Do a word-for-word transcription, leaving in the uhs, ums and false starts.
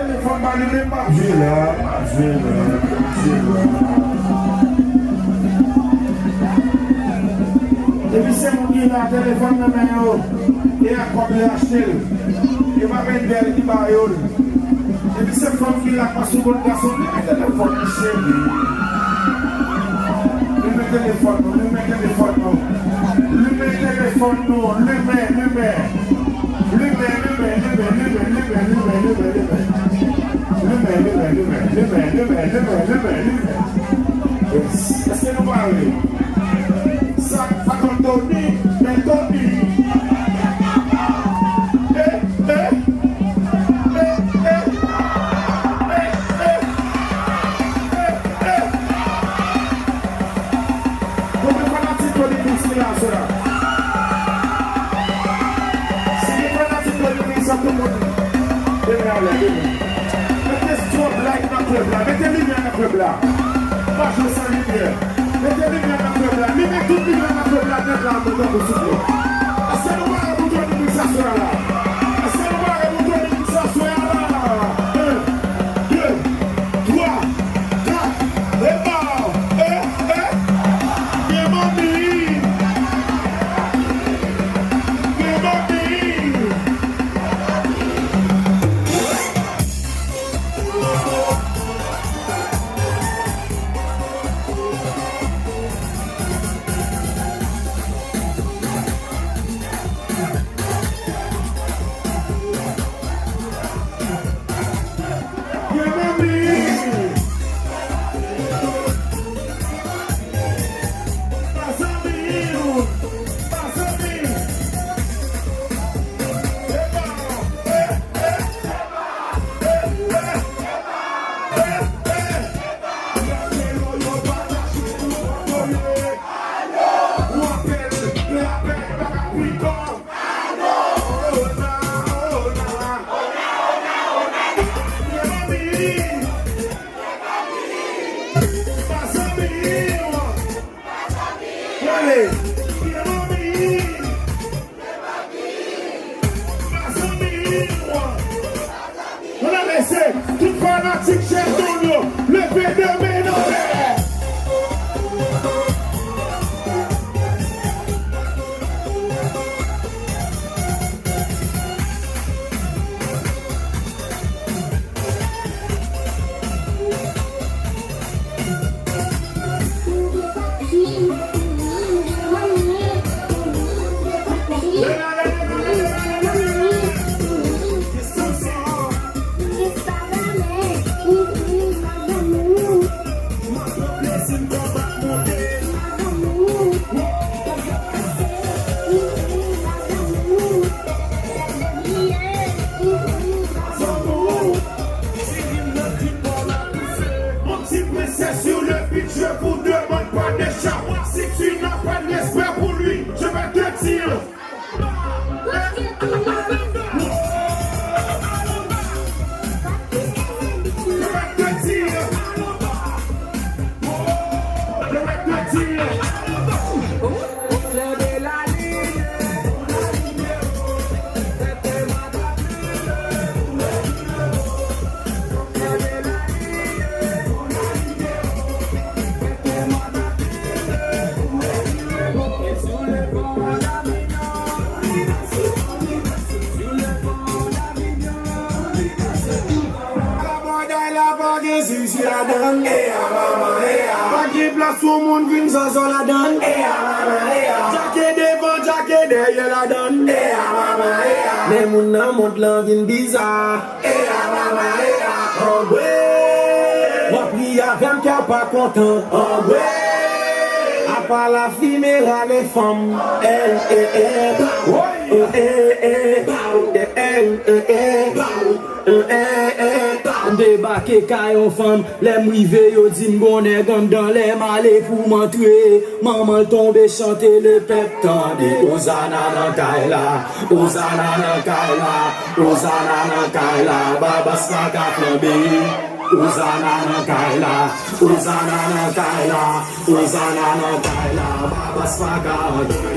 Telefòn pa li menm, m ap jwe la, m ap jwe la, m ap jwe la. Depi se moun ki la, telefòn nan men yo, e ak kòb li achte l. E pa menm bèl ki ba yo l. Depi se fanm ki la, pa sou kont gason, limen telefòn li, cheri. Limen telefòn nou, limen telefòn nou. Limen telefòn nou, limen, limen. Limen, limen, limen. Limen, limen, limen. Èske nou pare? Sa k pa konn Tony, men Tony. Eh, eh. Eh, eh. Eh, eh. Eh, eh. Konbyen fanatik Tony Mix ki la aswè a? Si gen fanatik Tony Mix, tout moun leve anlè, leve. Mete strobelight nan klèb la, mete limyè nan klèb la. Pa jwe san limyè. Mete limyè nan klèb la. Limen tout limyè nan klèb la nèt la, mwen tankou souple. Èske nou pare pou Tony Mix aswè a la? Èske nou pare pou Tony Mix aswè a la? En, de, twa, kat, epa, e, e, gen manmi, gen manmi. Tout fanatik Chèf Tony yo, leve de men n anlè. Mon ti prensès, sur le beat, je vous demande pas de chawa. Si tu n'as pas de respect pour lui, je vais te dire. Labòday la pa gen zizi ladann. Pa gen plas pou moun vin zòzò ladann. Djake devan, djake dèyè ladann. Men moun nan mond lan vin biza. Anbwe. W ap ri avè m, kè w pa kontan. Anbwe. Apa lafimen rale fanm. L, E, E, woy. E, E, E, L, E, E, E, E. M debake kay yon fanm. Lè m rive, yo di m gon nèg anndan. Lè m ale pou m antre, manman l tonbe chante, lepèp tande. Ozana nan kay la, Ozana nan kay la, Ozana nan kay la, Babas pa ka flanbe. Ozana nan kay la, Ozana nan kay la, Ozana nan kay la, Babas pa ka antre.